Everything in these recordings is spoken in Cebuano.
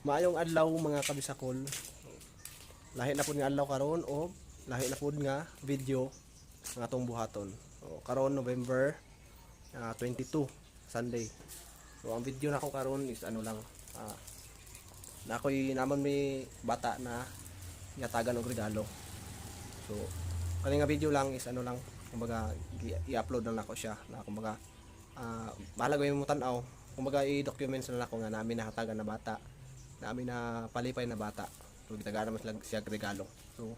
Maayong adlaw, mga kabisakol. Lahi na pud nga adlaw karon o lahi na pud nga video ang atong buhaton. So, karon November 22, Sunday. So ang video nako karon is ano lang, na ako'y naman may bata na yatagan og regalo. So kani nga video lang is ano lang, kumbaga i-upload lang nako siya na kumbaga bahala ko yung tan-aw, kumbaga i-documents na nako nga namin nahatagan na bata, namin na palipay na bata. So gitagaan naman sila siya og regalo. So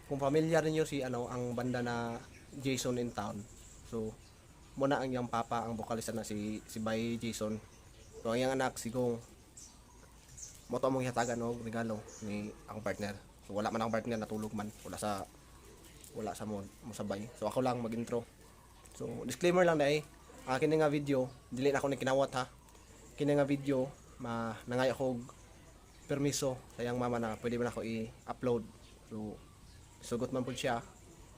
kung familiar niyo si ano ang banda na Jason in Town. So muna ang iyang papa ang vocalist na si si Bay Jason. So ang iyang anak si Gong mo to among hatagan og regalo ni akong partner. So wala man akong partner, natulog man, wala sa mo mosabay. So ako lang mag-intro. So disclaimer lang dai, ang kini nga video dili na ako ni kinawat ha. Kini nga video ma nangay ako og permiso sa iyang mama na pwede man ako i-upload. So sugot man pud siya,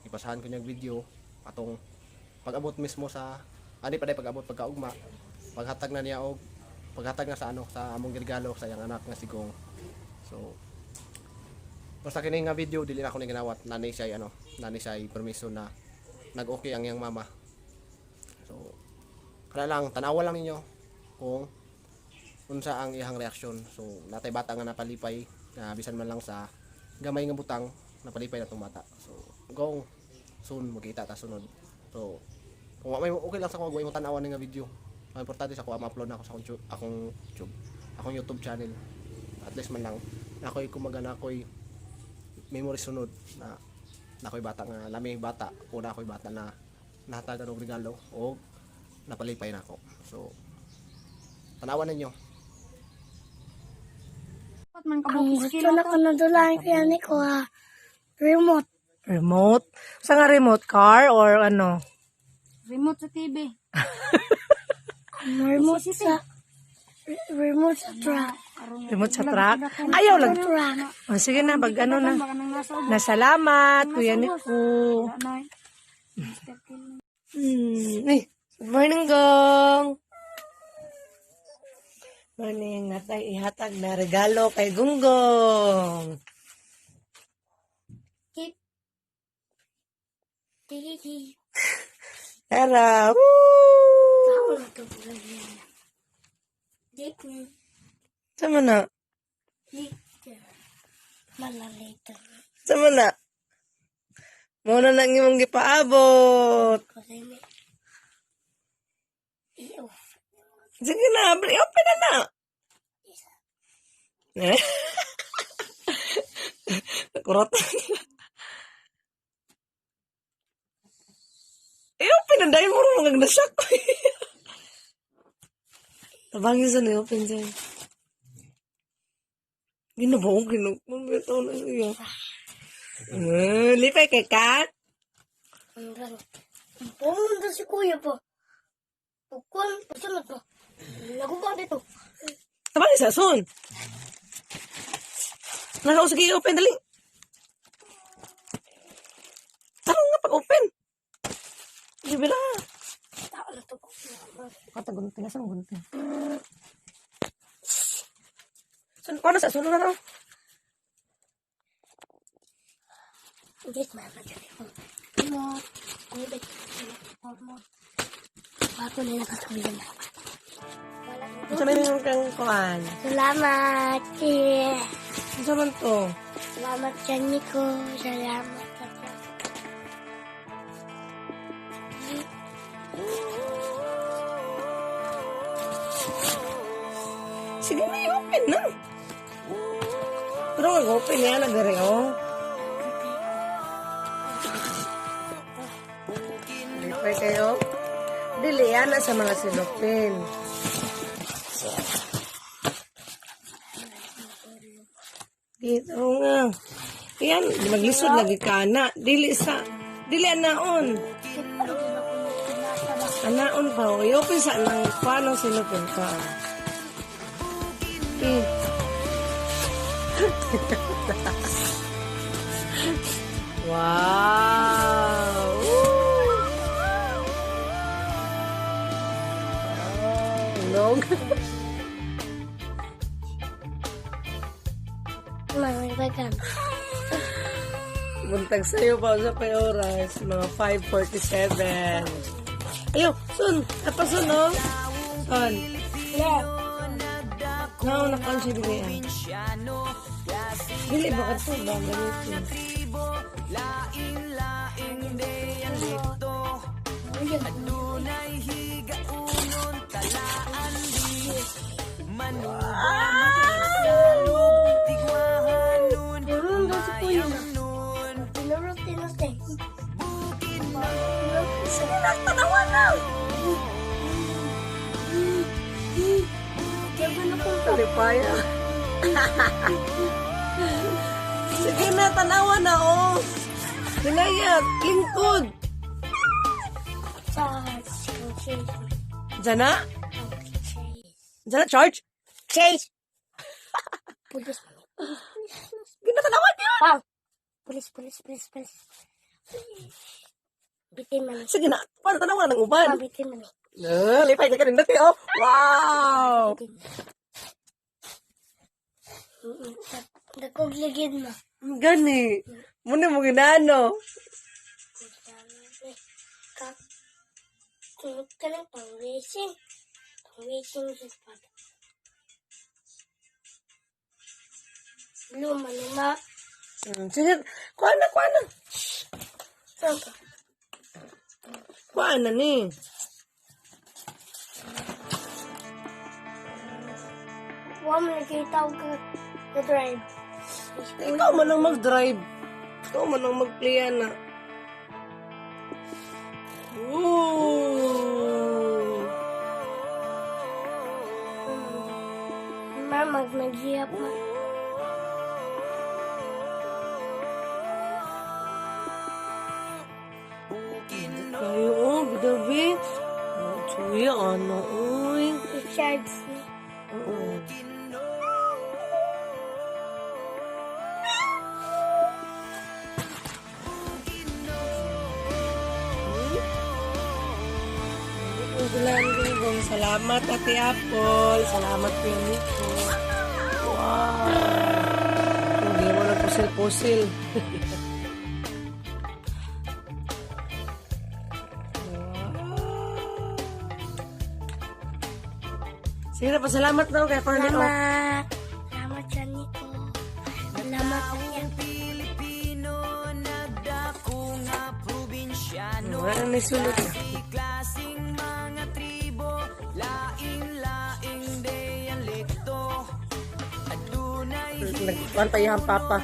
ipasahan ko niyang video atong pag-abot mismo sa ani pa day pag-abot pagkaugma, paghatag na niya og paghatag na sa ano sa among regalo sa iyang anak nga si Gong. So basta kini nga video dili na ako ni ginawat, nanay siya ano, nanay siya permiso na nag-okay ang iyang mama. So kana lang, tanawa lang ninyo kung unsa ang iyang reaksyon. So natay bata nga napalipay na bisan man lang sa gamay nga butang, napalipay na tong bata. So Gong, soon magkita ta sunod. So kung wa may okay lang sa ko mo tan-awan nga video. Ang importante sa ko ma-upload na ako sa akong YouTube, akong YouTube channel. At least man lang ako'y kumaga na ako'y memory sunod na na ako'y bata nga lami bata o na ako'y bata na nahatagan og regalo o napalipay na ako. So tanawan ninyo. Man Ang gusto na ko nadulahan kaya ni ko ha. Remote. Remote? Sa nga remote car or ano? Remote sa TV. Remote sa truck. Remote sa truck? Ayaw lang. Truck. O, sige na, pag ano na. Baka nang nasa ubos. Nasalamat, Kuya Nico. Ano eh. Eh, good morning, Gong. Morning, natay ihatag na regalo kay Gunggong. Keep. Tiki. Tara! Woo! Tao na to. Dito. Sama na. Dito. Malalito. Sama na. Muna lang imong gipaabot. Kasi may i-off. Sige na, open na na. Eh? Kurot. I-open na dahil mo rin mga nasyak ko. Tabangin sa ni-open siya. Ginabaong kinukman. Ito na siya. Lipay kay Kat. Ang rang. Pumunta si kuya po. Pagkuhan, pasunod po. Naguba dito. Tabangin sa sun. Nakausag i-open dali. Tarong nga pag-open. Sige na. Tao na to. Kata gunting, asan ang gunting? Sun, kuha na sa sunod na to. Hindi, mama dyan ako. Remote. Kuya, remote. Bago nila katuloy na. Wala ko. Sa may yung kang kuhan. Salamat. Eh. Sa man to? Salamat, Nico. Salamat. Salamat. Sige na, i-open na. Pero mag-open yan, nagare, oh. Lipay kayo. Dili yan na sa mga silupin. Dito nga. Yan, maglisod lagi ka na. Dili sa, dili anaon. Anaon pa. Oh. I-open sa nang paano silupin ka. Eh. Wow! Woo! Oh, long. Mga Buntag sa'yo pa sa pay oras, mga 5:47. Ayo, sun, tapos sun, no? Sun. Yeah. No, nakaon siya din eh. Dili ba ka to? Ba, ganito. Meron daw si Kuya. Pinurot din. Sige na, tanawan na! Talipaya. Sige na, tanawan na, oh. Hinayat, lingkod. Charge. Chase. Diyan na? Chase. Diyan na, charge? Chase. Pulis. Ginatanawan yun! Wow. Pulis, pulis, pulis, pulis. Bitin man. Sige na, paano tanawan ng uban? Ah, bitin man. Na, lipay ka rin dati, oh. Wow! Dakog ligid mo. Gani. Muna mo ginano. Ka kanang pang racing. Pang racing sa pag. Blue man na. Sige, kuha na, kuha na. Saan ka? Kuha na ni. Wa man nakita og ka na drive. Ikaw man ang mag-drive. Ikaw man ang mag-play na. Ooh. Ma mag maghihap man. Kayo, oh, bidabi. Oh, tsuya, ano, uy. I-charge ni. Oo. Salamat, Ate Apple. Salamat, Kuya Nico. Wow. Hindi mo na pusil-pusil. Sige na, pasalamat na kay Cornel. Oh. Salamat. Salamat sa Nico. Salamat niya. Wala na nasulot na. Nagkuhan pa yung papa.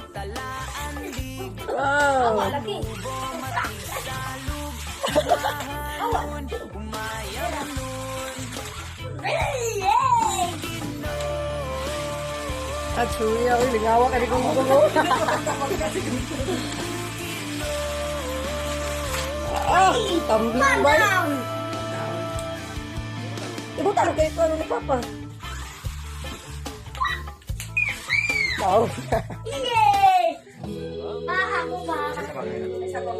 Wow! Lagi. At suya, uy, lingawa ka ni kong gulo. Ah, tumbling ba? Ibu taruh kayo ito, ano ni Papa? Wow. Yay! Ah, ako ba?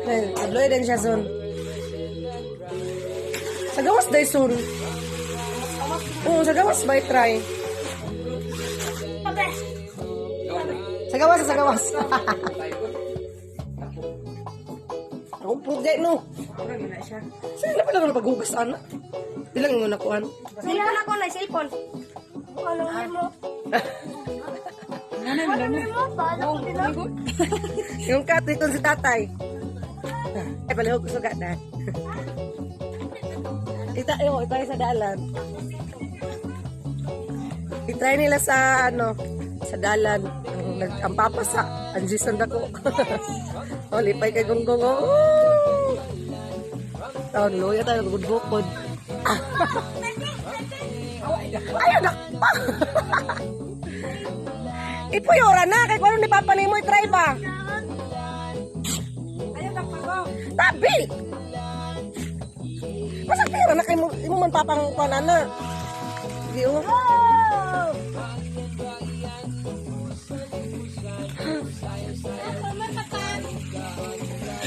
Well, adloy din siya soon. Sa gawas day soon. Oo, sa gawas ba try? Pape. Sa gawas, sa gawas. Ako po gay no. Saan na pala paghugas ana? Ilang yung nakuan? Cellphone ako na, cellphone. Ano mo? Ano mo? Paano ko din? Yung kat ito si tatay. Ay, palihog ko sugat na. Ita, yo, itry sa dalan. I-try nila sa, ano, sa dalan. Ang papa sa, ang Jason dako. Oh, lipay kay Gonggong. Oh. Taon, luya tayo, bukod-bukod. Ayaw na! Ipuyora na, kay kung ano ni Papa nimo i-try ba? Tabi! Basta pera na kay mo, imo man papang kuan ana. Di oh.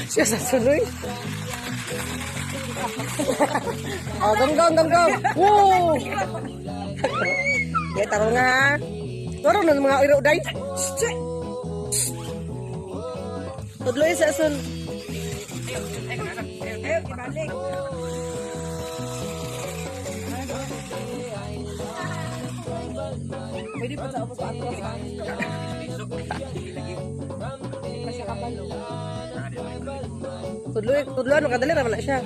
Siya sa sunoy. Oh, gong gong gong gong. Woo! Ya tarong nga. Tarong na mga iro day. Shh! Tudloy sa ason. Pwede pa sa sa atras. Tudloy, tudloan kadali ra man na siya.